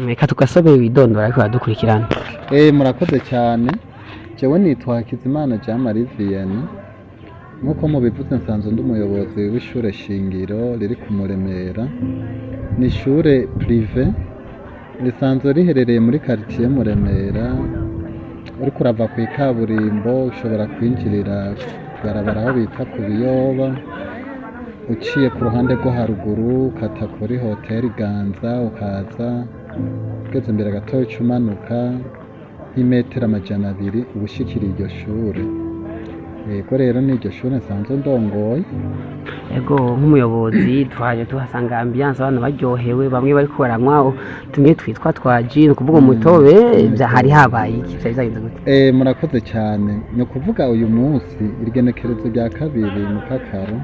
Reka tugasobe widondora ariko baradukurikirana. Murakoze cyane. Jewe nitwa Hakizimana Jean Marie Vianney. Nk'uko mubivuze, nsanzwe ndi umuyobozi w'ishure shingiro riri ku Muremera. Ni ishure privé risanzwe riherereye muri quartier Muremera. Uriko urava ku ikaburimbo, ushobora kwinjirira kw'ibarabara aho bita ku Biyoba, uciye ku ruhande rwo haruguru, ukata kuri hoteli Ganza, ukaza ugeze imbere gatoya, uca umanuka nk'imetero 200, uba ushikiriye iryo shure. Yego, rero ni iryo shure nsanzwe ndongoye. Ego, nk'umuyobozi twaje tuhasanga ambiance, abantu baryohewe, bamwe bariko baranywa tumwe twitwa twa gin, ukuvuga umutobe. Hari habaye iki? Vyari vyagenze gute? Murakoze cyane. Ni ukuvuga uyu munsi, igenekerezo rya 2 mu Kakaro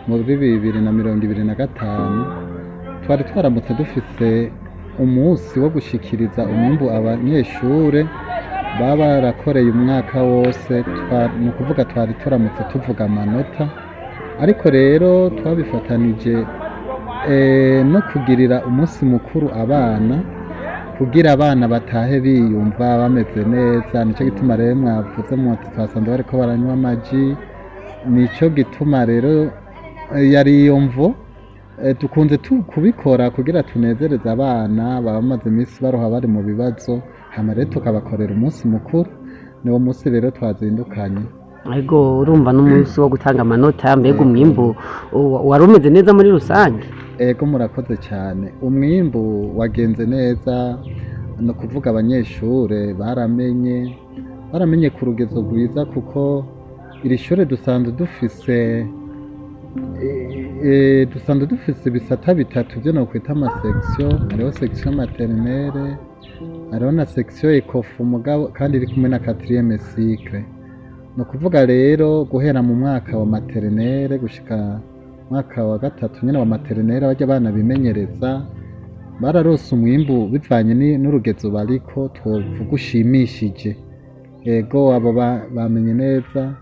muri 2025, twari twaramutse dufise umunsi wo gushikiriza umwimbu abanyeshure baba barakoreye umwaka wose. Ni ukuvuga twari turamutse tuvuga amanota, ariko rero twabifatanije no kugirira umunsi mukuru abana, kugira abana batahe biyumva bameze neza. Nico gituma rero mwavuze muti twasanze bariko baranywa amaji. Nico gituma rero yari iyo mvo. Dukunze kubikora kugira tunezereze abana baba bamaze iminsi baroha bari mu bibazo, hama rero tukabakorera umunsi mukuru. Niwo munsi rero twazindukanye. Ego, urumva n'umunsi wo gutanga amanota. Mbega umwimbu wari umeze neza muri rusange? Ego, murakoze cyane. Umwimbu wagenze neza. Ni ukuvuga abanyeshure baramenye ku rugezo rwiza, kuko iri shure dusanzwe dufise ibisata bitatu byo nokwita ama section. Hariho section maternelle, hariho na section ECOFU, mugabo kandi iri kumwe na quatrième cycle. Ni ukuvuga rero guhera mu mwaka wa maternelle gushika mwaka wa gatatu nyene wa maternelle, barya abana bimenyereza bararose umwimbu bivanye n'urugezo bariko, twovuga ushimishije. Ego, abo bamenye neza.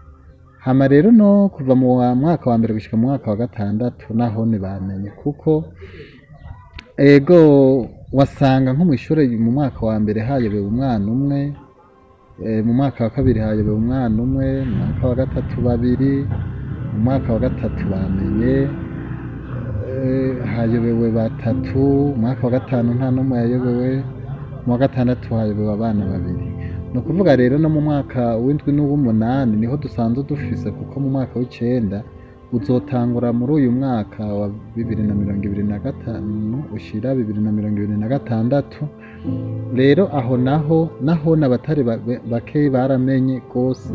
Hama rero no kuva mu mwaka wa mbere gushika mu mwaka wa gatandatu naho ntibamenye, kuko ego wasanga nko mw'ishure mu mwaka wa mbere hayobewe umwana umwe, mu mwaka wa kabiri hayobewe umwana umwe, mu mwaka wa gatatu babiri, mu mwaka wa gatatu bamenye hayobewe batatu, mu mwaka wa gatanu nta n'umwe yayobewe, mu wa gatandatu hayobewe abana babiri. Ni ukuvuga rero no mu mwaka w'indwi n'uw'umunani niho dusanzwe dufise, kuko mu mwaka w'icenda uzotangura muri uyu mwaka wa 2025 ushira 2026. Rero aho naho n'abatari bakeyi baramenye rwose,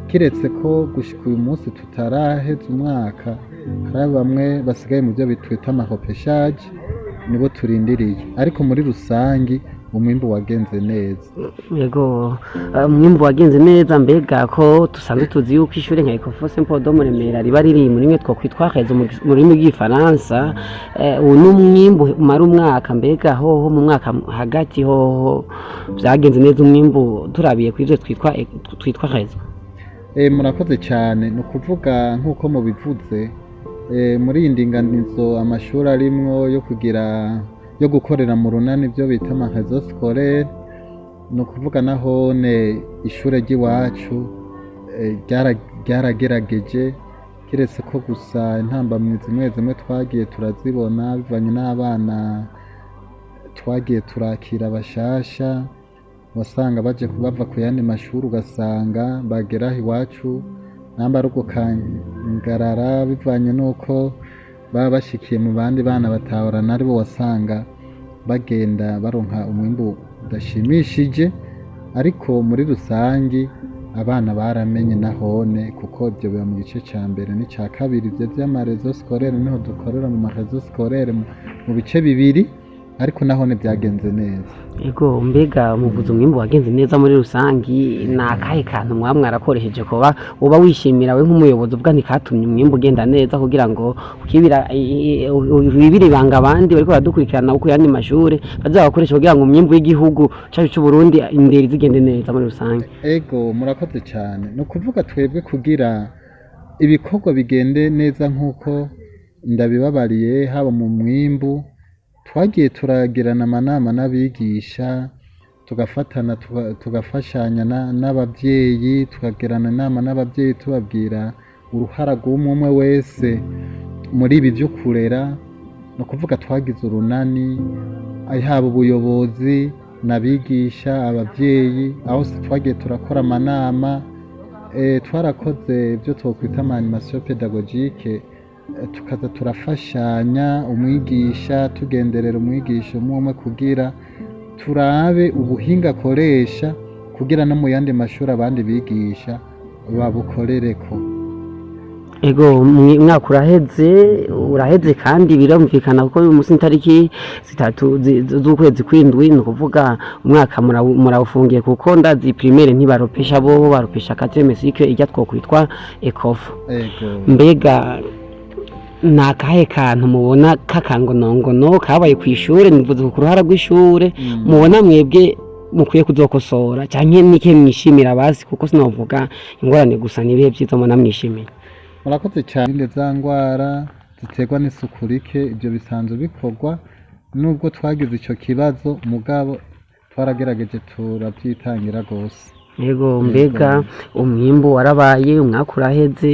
kiretse ko gushika uyu munsi tutaraheza umwaka, hari bamwe basigaye mu byo bitwita ama repêchage, nibo turindiriye, ariko muri rusangi umwimbu wagenze neza. Yego, umwimbu wagenze neza. Mbega ko dusanzwe tuzi yuko ishure nka Ecofo Saint Paul de Muremera riba riri muri mwe twokwitwa réseau mu rurimi rw'igifaransa, ubu ni umwimbu umara umwaka. Mbega hoho mu mwaka hagati hoho vyagenze neza, umwimbu turabiye ku ivyo twitwa réseau? Murakoze cyane. Ni ukuvuga nk'uko mubivuze, muri iyi ndinganizo amashuri arimwo yo kugira yo gukorera mu runani, ibyo bita ama réseau scolaire, ni ukuvuga nahone ishure ry'iwacu ryaragerageje, kiretse ko gusa intambamyi zimwe zimwe twagiye turazibona bivanye n'abana twagiye turakira bashasha. Wasanga baje bava ku yandi mashuri, ugasanga bagera aho iwacu namba ari ugukangarara, bivanye n'uko baba bashikiye mu bandi bana batahorana aribo, wasanga bagenda baronka umwimbu udashimishije. Ariko muri rusangi abana baramenye nahone, kuko ibyo biba mu gice ca mbere n'ica kabiri. Ivyo vy'ama réseau scolaire, niho dukorera mu ma réseau scolaire mu bice bibiri, ariko nahone byagenze neza. Ego, mbega umuvuzi umwimbu wagenze neza muri rusangi, ni akahe kantu mwaba mwarakoresheje kuba uba wishimira we nk'umuyobozi, uvuga ntikatumye umwimbu ugenda neza, kugira ngo ukibira wibire ibanga abandi bariko baradukurikirana ku yandi mashure bazabakoresha, kugira ngo umwimbu w'igihugu cacu c'u Burundi, indero zigende neza muri rusange? Ego, murakoze cyane. Ni ukuvuga twebwe kugira ibikorwa bigende neza nk'uko ndabibabariye, haba mu mwimbu Twagiye turagirana amanama n'abigisha, tugafatana, tugafashanya n'abavyeyi, tukagirana inama n'abavyeyi, tubabwira uruhara rw'umwe umwe wese muri ibi vyo kurera. Ni ukuvuga twagize urunani, haba ubuyobozi n'abigisha, abavyeyi, aho se twagiye turakora amanama. Twarakoze ibyo twokwita ama animation pédagogique, tukaza turafashanya umwigisha, tugenderera umwigisha umwe umwe kugira turabe ubuhinga akoresha, kugira no mu yandi mashuri abandi bigisha babukorereko. Ego, umwaka uraheze kandi birumvikana kuko uyu munsi itariki 3 z'ukwezi kw'indwi, ni ukuvuga umwaka murawufungiye, kuko ndazi primaire ntibaropesha, bo baropesha quatrième cycle ijya twokwitwa ECOFO. Ego. Mbega ni akahe kantu mubona k'akangonongono kabaye ku ishure, nivuze ku ruhara rw'ishure, mubona mwebwe mukwiye kuzokosora, canke nike mwishimira basi, kuko sinovuga ingorane gusa, nibihe vyiza mubona mwishimira? Murakoze cyane. Za ndwara ziterwa n'isuku rike, ibyo bisanzwe bikorwa. Nubwo twagize icyo kibazo, mugabo twaragerageje turabyitangira rwose. Yego, mbega umwimbu warabaye, umwaka uraheze,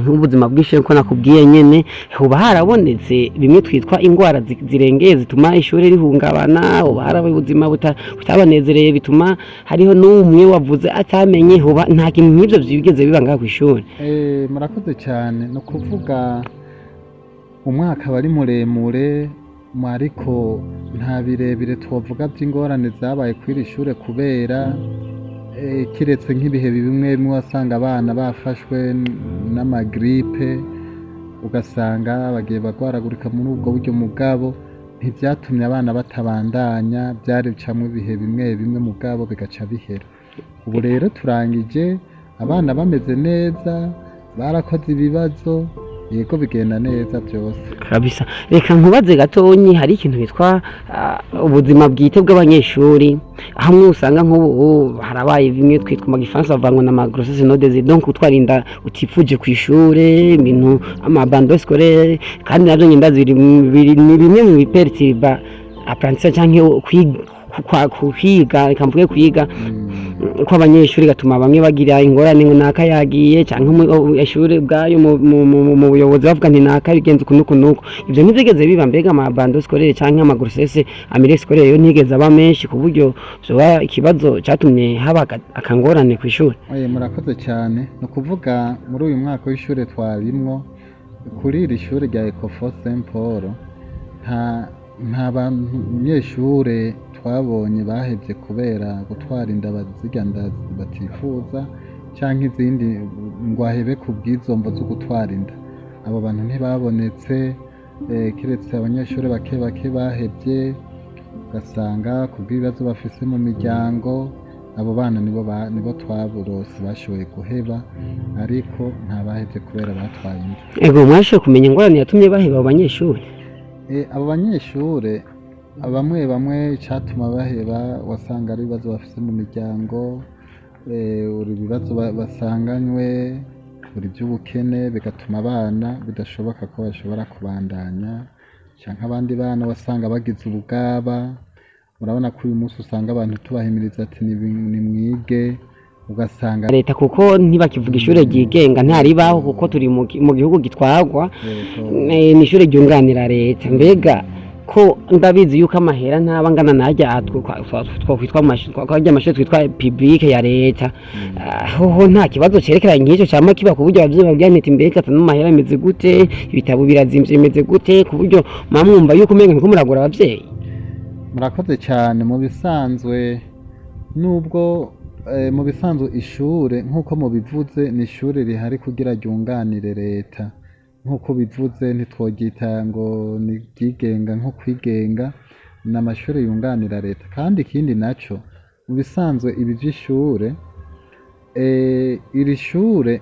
nk'ubuzima bw'ishure ko nakubwiye nyene, hoba harabonetse bimwe twitwa ingwara zirengeye zituma ishure rihungabana? Hoba harabaye ubuzima butabanezereye bituma hariho n'umwe wavuze atamenye? Hoba nta kintu nk'ivyo vyigeze biba ngaha kw'ishure? Murakoze cyane. Ni ukuvuga umwaka wari muremure, ariko nta birebire twavuga by'ingorane zabaye kuri iri shure, kubera kiretse nk'ibihe bimwe bimwe wasanga abana bafashwe n'amagrippe, ugasanga bagiye bagwaragurika muri ubwo buryo, mugabo ntibyatumye abana batabandanya. Byari bicamwo ibihe bimwe bimwe, mugabo bigaca bihera. Ubu rero turangije abana bameze neza, barakoze ibibazo, yego, bigenda neza byose. Kabisa. Reka nkubaze gatonyi, hari ikintu bitwa ubuzima bwite bw'abanyeshuri, hamwe usanga nk'ubu harabaye bimwe twitwa mu gifaransa bavuga ngo n'ama grossesse non désirée, donc utwara inda utifuje ku ishure, ibintu ama abandon scolaire, kandi navyo nyine ndazi ni bimwe mu biperturba apprentissage canke kwiga, reka mvuge kwiga kw'abanyeshuri, gatuma bamwe bagira ingorane ngo naka yagiye, canke ishure ubwayo mu buyobozi bavuga nti naka bigenze uku n'uku n'uku. Ivyo ntivyigeze biba? Mbega ama abandon scolaire canke ama grossesse en milieu scolaire yo ntigeze aba menshi ku buryo vyoba ikibazo catumye haba akangorane kw'ishure? Murakoze cyane. Ni ukuvuga muri uyu mwaka w'ishure twarimwo, kuri iri shure rya Ecofo Saint Paul, nta banyeshure twabonye bahevye kubera gutwara inda, bazirya nda batifuza canke izindi, ngo ahebe ku bw'izo mvo zo gutwara inda. Abo bantu ntibabonetse, kiretse abanyeshure bake bake bahevye, ugasanga ku bw'ibibazo bafise mu miryango. Abo bana nibo nibo twaburose bashoboye guheba, ariko nta bahevye kubera batwaye inda. Ego, mwashoboye kumenya ingorane yatumye baheba abo banyeshure? Abo banyeshure bamwe bamwe icatuma baheba wasanga ari ibibazo bafise mu miryango, uri ibibazo basanganywe, uri ivy'ubukene, bigatuma abana bidashoboka ko bashobora kubandanya, canke abandi bana wasanga bagize ubugaba. Murabona ko uyu munsi usanga abantu tubahimiriza ati nimwige, ugasanga leta, kuko ntibakivuga ishure ryigenga, ntaribaho, kuko turi mu gihugu gitwarwa ni ishure ryunganira leta. Mbega ko ndabizi yuko amahera ntaba angana najya twakwitwa amashure twitwa public ya leta, hoho nta kibazo cerekeranye nk'icyo cama kiba, ku buryo abavyeyi babwira nti mbega ata n'amahera bimeze gute, ibitabo birazimvye, bimeze gute, ku buryo muba mwumva yuko umenga niko muragura abavyeyi? Murakoze cyane. Mu bisanzwe, nubwo mu bisanzwe ishure nk'uko mubivuze ni ishure rihari kugira ryunganire leta, nk'uko bivuze, ntitworyita ngo ni ryigenga nko kwigenga, ni amashure yunganira leta. Kandi ikindi naco, mu bisanzwe ibi vy'ishure, iri shure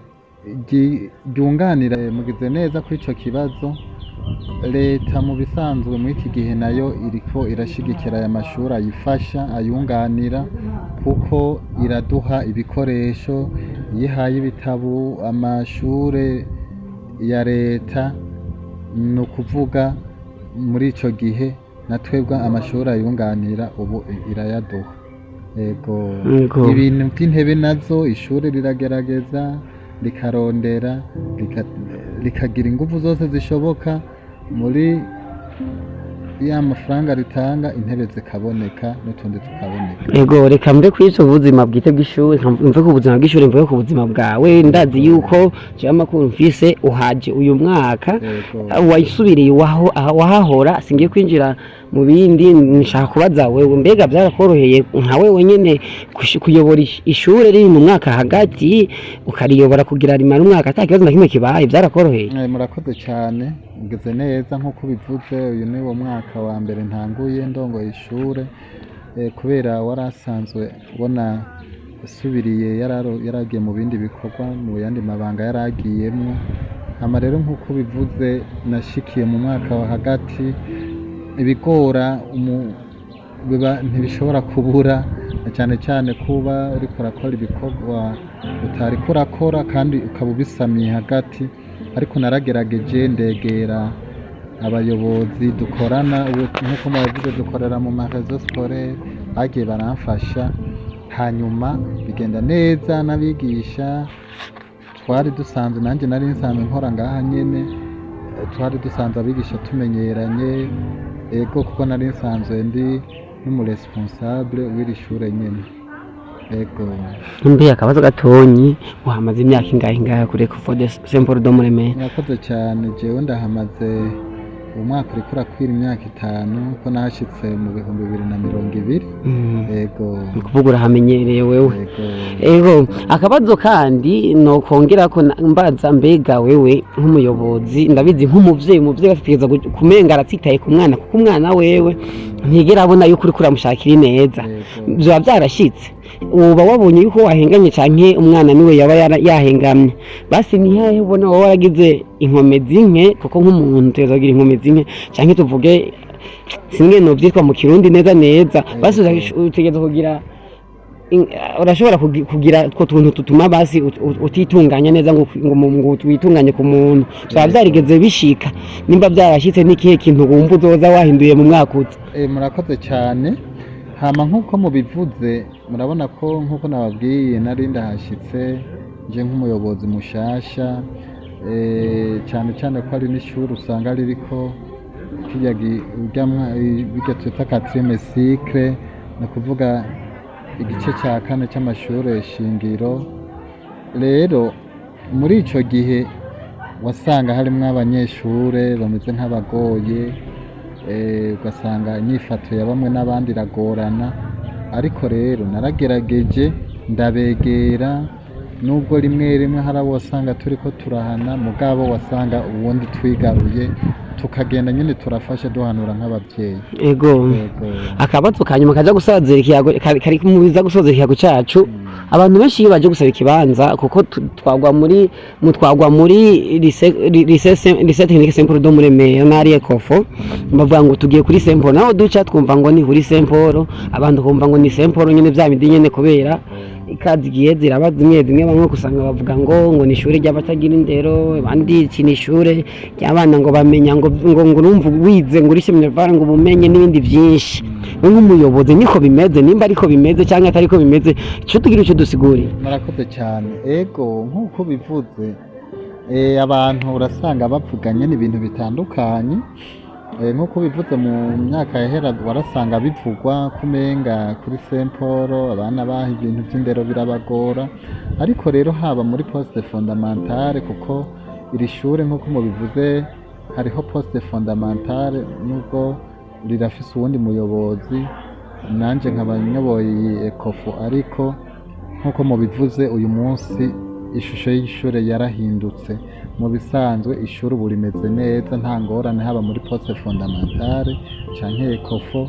ryunganira, mugize neza kuri ico kibazo. Leta mu bisanzwe muri iki gihe nayo iriko irashigikira aya mashuri, ayifasha, ayunganira, kuko iraduha ibikoresho. Iyo ihaye ibitabo amashure ya leta, ni ukuvuga muri ico gihe Na twebwe amashuri ayunganira ubu irayaduha. Yego. Yego. Ibintu by'intebe nazo ishuri riragerageza rikarondera, rikagira ingufu zose zishoboka muri ya mafaranga ritanga, intebe zikaboneka n'utundi tukaboneka. Ego, reka mve kuri icyo buzima bwite bw'ishuri, mve ku buzima bw'ishuri, mve ku buzima bwawe. Ndazi yuko jewe amakuru mfise uhaje uyu mwaka. Yego. Wasubiriye wahahora. Singiye kwinjira mu bindi, nshaka kubaza wewe, mbega byarakoroheye nka wewe nyene kuyobora ishure riri mu mwaka hagati, ukariyobora kugira rimara umwaka ata kibazo na kimwe kibaye? Byarakoroheye? Murakoze cyane, mugeze neza. Nk'uko ubivuze, uyu ni wo mwaka wa mbere ntanguye ndongoye ishure, kubera wari asanzwe ubona asubiriye yaragiye mu bindi bikorwa, mu yandi mabanga yaragiyemwo. Hama rero nk'uko ubivuze, nashikiye mu mwaka wa hagati. Ibigora biba ntibishobora kubura, na cyane cyane kuba uriko urakora ibikorwa utariko urakora kandi ukaba ubisamiye hagati. Ariko naragerageje ndegera abayobozi dukorana ubu, nk'uko mubavuze dukorera mu ma réseau scolaire, bagiye baramfasha, hanyuma bigenda neza. N'abigisha twari dusanzwe, nanjye nari nsanzwe nkora ngaha nyene, twari dusanzwe abigisha tumenyeranye. Ego, kuko nari nsanzwe ndi n'umuresponsable w'iri shure nyene. Ego. Mbe akabazo gatonyi, uhamaze imyaka ingahe ingahe kuri Ecofo de Saint Paul de Muremera? Murakoze cyane. Jewe ndahamaze umwaka uriko urakwira imyaka 5, ko nahashitse mu 2020. Ego. Ni ukuvuga urahamenyereye wewe. Ego. Ego, akabazo kandi nokongera ko mbaza, mbega wewe nk'umuyobozi, ndabizi nk'umuvyeyi, umuvyeyi ategereza kumenga aratsitaye ku mwana, kuko umwana wewe ntigera abona yuko uriko uramushakira ineza. Ego. Vyoba vyarashitse uba wabonye yuko wahenganye, canke umwana niwe yaba yahengamye? Basi nihehe ubona wowe waragize inkomezi nke? Kuko nk'umuntu utegerezwa kugira inkomezi nke, canke tuvuge singe novyitwa mu Kirundi neza neza, basi utegerezwa kugira urashobora kugira utwo tuntu tutuma basi utitunganya neza ngo witunganye ku muntu. Vyaba vyarigeze bishika? Nimba vyarashitse, n'ikihe kintu wumva uzoza wahinduye mu mwaka uza? Murakoze cyane. Hama nk'uko mubivuze, murabona ko nk'uko nababwiye nari ndahashitse nje nk'umuyobozi mushasha, cyane cyane ko ari n'ishuri usanga ririko kirya birya twita quatrième cycle, ni ukuvuga igice cya kane cy'amashure shingiro. Rero muri ico gihe wasanga harimwo abanyeshure bameze nk'abagoye, ugasanga inyifato ya bamwe n'abandi iragorana. Ariko rero naragerageje ndabegera, nubwo rimwe rimwe hari abo wasanga turiko turahana, mugabo wasanga ubundi twigaruye, tukagenda nyine turafasha, duhanura nk'abavyeyi. Ego. Yego. Akabazo kanyuma kaja gusozera ikiyago, kari mubiza gusozera ikiyago cacu. Abantu benshi iyo baje gusaba ikibanza, kuko twagwa muri mutwagwa muri lycée technique Saint Paul de Muremera n'ari Ecofo, bavuga ngo tugiye kuri Saint Paul, naho duca twumva ngo ni kuri Saint Paul, abantu kumva ngo ni Saint Paul nyene, vya bindi nyene, kubera ikazi igiye ziraba zimwe zimwe. Bamwe kusanga bavuga ngo ni ishure ry'abatagira indero, abandi iki ni ishure ry'abana ngo bamenya ngo urumva wize ngo urishe minerval ngo ubumenye n'ibindi byinshi. We nk'umuyobozi, niko bimeze? Nimba ariko bimeze cyangwa atariko bimeze, ico tugira ico dusigurira. Murakoze cyane. Ego, nk'uko bivuze, abantu urasanga bavuganye n'ibintu bitandukanye. Nk'uko bivuze, mu myaka yahera warasanga bivugwa kumenga kuri Saint Paul abana baha ibintu by'indero birabagora. Ariko rero haba muri poste fondamentale, kuko iri shure nk'uko mubivuze hariho poste fondamentale, nubwo rirafise uwundi muyobozi, nanje nkaba nyoboye iyi Ecofo. Ariko nk'uko mubivuze, uyu munsi ishusho y'ishure yarahindutse. Mu bisanzwe ishuri ubu rimeze neza, nta ngorane, haba muri poste fondamentale canke Ecofo.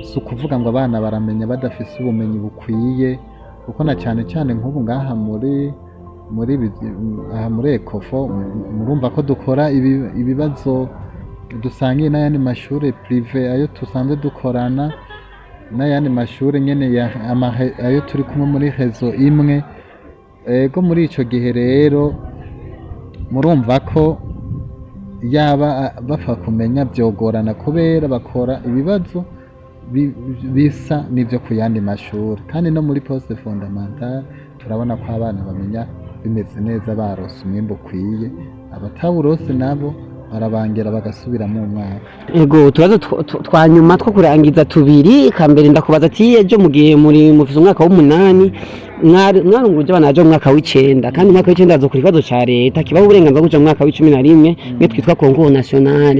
Si ukuvuga ngo abana baramenya badafise ubumenyi bukwiye, kuko na cyane cyane nk'ubu ngaha aha muri Ecofo murumva ko dukora ibibazo dusangiye n'ayandi mashure privé ayo dusanzwe dukorana, n'ayandi mashure nyene ayo turi kumwe muri réseau imwe. Ego, muri ico gihe rero murumva ko Yaba bapfa kumenya vyogorana, kubera bakora ibibazo bisa n'ivyo ku yandi mashuri. Kandi no muri poste fondamentale turabona ko abana bamenya bimeze neza, barose umwimbu ukwiye. Abatawurose nabo barabangira bagasubiramo umwaka. Ego, utubazo twa nyuma two kurangiza tubiri. Kambere ndakubaza ati ejo mu gihe muri mufise umwaka w'umunani, mwarunguruje abana baja mu mwaka w'icenda, kandi umwaka w'icenda bazokora ikibazo ca leta kibaha uburenganzira bwo kuja mu mwaka w'11, mwe twitwa concours national.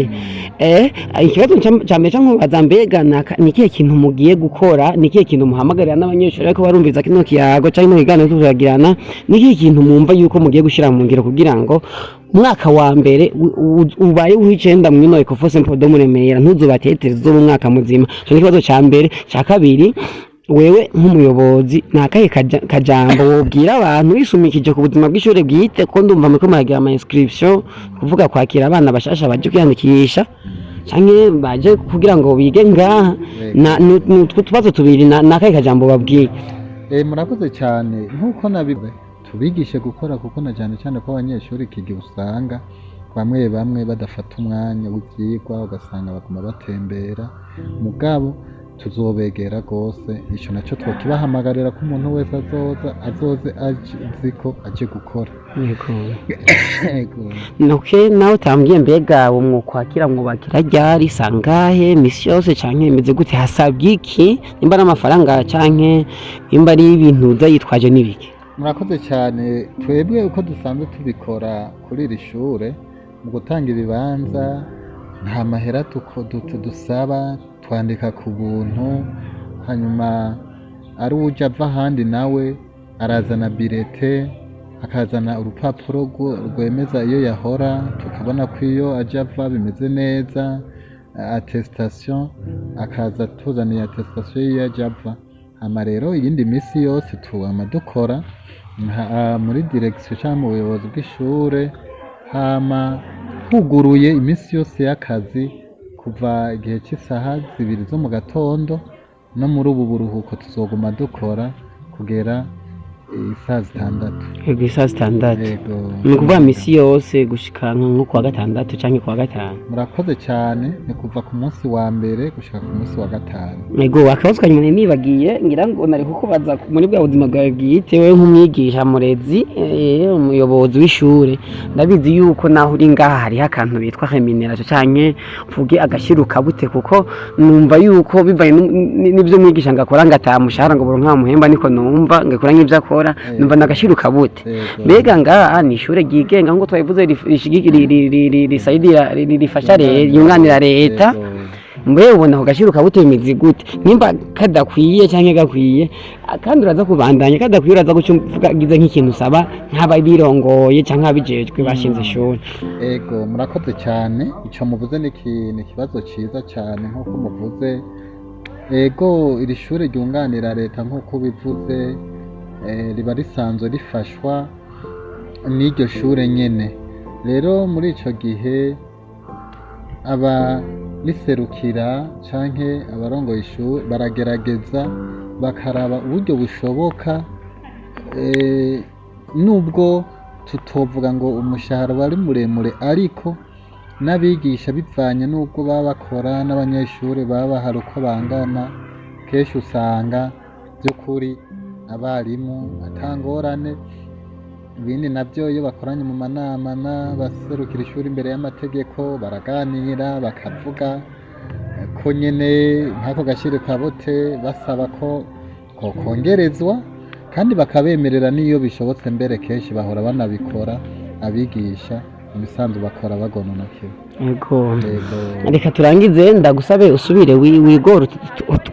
Ikibazo ca mbere ca nkubaza, mbega ni ikihe kintu mugiye gukora, ni ikihe kintu muhamagarira n'abanyeshuri ariko barumviriza kino kiyago canke kino kiganiro turiko turagirana, ni ikihe kintu mwumva yuko mugiye gushira mu ngiro kugira ngo umwaka wa mbere ubaye uw'icenda mwino Ecofo Saint Paul de Muremera ntuzobatetereze uzoba umwaka muzima? Ico ni ikibazo ca mbere. Ca kabiri, wewe nk'umuyobozi ni akahe kajambo wobwira abantu wisumikije ku buzima bw'ishure bwite, ko ndumva muriko muragira ama inscription, kuvuga kwakira abana bashasha baje kwiyandikisha canke baje kugira ngo bige ngaha? Nutwo tubazo tubiri, ni akahe kajambo babwiye? Murakoze cyane. Nk'uko nabivuze, tubigishe gukora, kuko na cyane cyane ko abanyeshuri iki gihe usanga bamwe bamwe badafata umwanya w'ivyigwa, ugasanga baguma batembera. Mugabo tuzobegera rwose, ico naco twokibahamagarira ko umuntu wese azoza azoze azi ko aje gukora. Yego. Yego. Okay, nawe utambwiye, mbega umwukwakira mwubakira ryari, sangahe, misi yose canke bimeze gute, hasabwa iki, nimba ari amafaranga canke nimba ari ibintu uza yitwaje n'ibiki? Murakoze cyane. Twebwe uko dusanzwe tubikora kuri iri shure mu gutanga ibibanza, nta mahera dusaba, twandika ku buntu. Hanyuma ari uwuja ava ahandi nawe arazana bulletin, akazana urupapuro rwemeza iyo yahora, tukabona ko iyo aja ava bimeze neza, attestation, akaza atuzaniye attestation y'iyo aja ava. Hama rero iyindi misi yose tuwama dukora muri direction cyangwa mu buyobozi bw'ishure, hama huguruye iminsi yose y'akazi kuva igihe cy'isaha 2 zo mu gatondo. No muri ubu buruhuko tuzoguma dukora kugera isaha 6. Yego, isaha 6. Yego. Ni ukuvuga misi yose gushika nko kuwa gatandatu canke kuwa gatanu? Murakoze cyane, ni kuva ku munsi wa mbere gushika ku munsi wa gatanu. Yego. Akabazo kanyuma nari nibagiye, ngira ngo nari kukubaza muri bwa buzima bwawe bwite, wewe nk'umwigisha murezi, umuyobozi w'ishure, ndabizi yuko naho uri ngaha hariho akantu bitwa rémunération canke mvuge agashiruka bute, kuko numva yuko bivanye n'ivyo umwigisha ngakora ngo atamushahara ngo buronka muhemba, niko numva ngakora nk'ivyo akora, numva nagashiruka bute. Mbega ngaha ni ishure ryigenga nk'uko twabivuze, risayidira, rifasha leta, yunganira leta. Mbe ubona ako gashiruka bute bimeze gute, nimba kadakwiye canke gakwiye? Kandi uraza kubandanya, kadakwiye uraza guca uvuga gize nk'ikintu usaba nk'ababirongoye canke ababijejwe bashinze ishuri. Ego, murakoze cyane. Ico muvuze ni ikibazo ciza cyane. Nk'uko muvuze, ego, iri shure ryunganira leta nk'uko bivuze, riba risanzwe rifashwa n'iryo shure nyene. Rero muri ico gihe abariserukira canke abarongoye ishure baragerageza bakaraba uburyo bushoboka, nubwo tutovuga ngo umushahara wari muremure, ariko n'abigisha bivanye n'ubwo baba bakora n'abanyeshuri baba bahari uko bangana, kenshi usanga by'ukuri abarimu atangorane. Ibindi nabyo, iyo bakoranye mu manama n'abaserukira ishuri imbere y'amategeko, baraganira bakavuga ko nyene nk'ako gaciro kabote basaba ko kokongerezwa, kandi bakabemerera n'iyo bishobotse. Mbere kenshi bahora banabikora. Abigisha mu bisanzwe bakora bagononokewe. Ego. Yego. Reka turangize, ndagusabe usubire wigore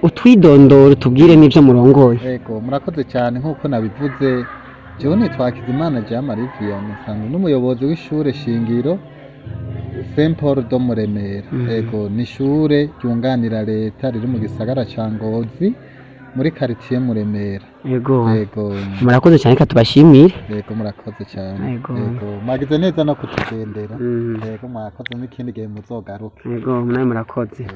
utwidondoro, utubwire n'ivyo murongoye. Yego, murakoze cyane. Nk'uko nabivuze, jewe nitwa Hakizimana Jean Marie Vianney, nsanzwe n'umuyobozi w'ishure shingiro Saint Paul de Muremera. Yego, ni ishure ryunganira leta riri mu gisagara ca Ngozi, muri quartier Muremera. Ego. Yego. Murakoze cyane, reka tubashimire. Yego, murakoze cyane. Yego. Yego, mwagize neza no kutugendera. Yego, mwakoze, n'ikindi gihe muzogaruke. Ego, nawe murakoze.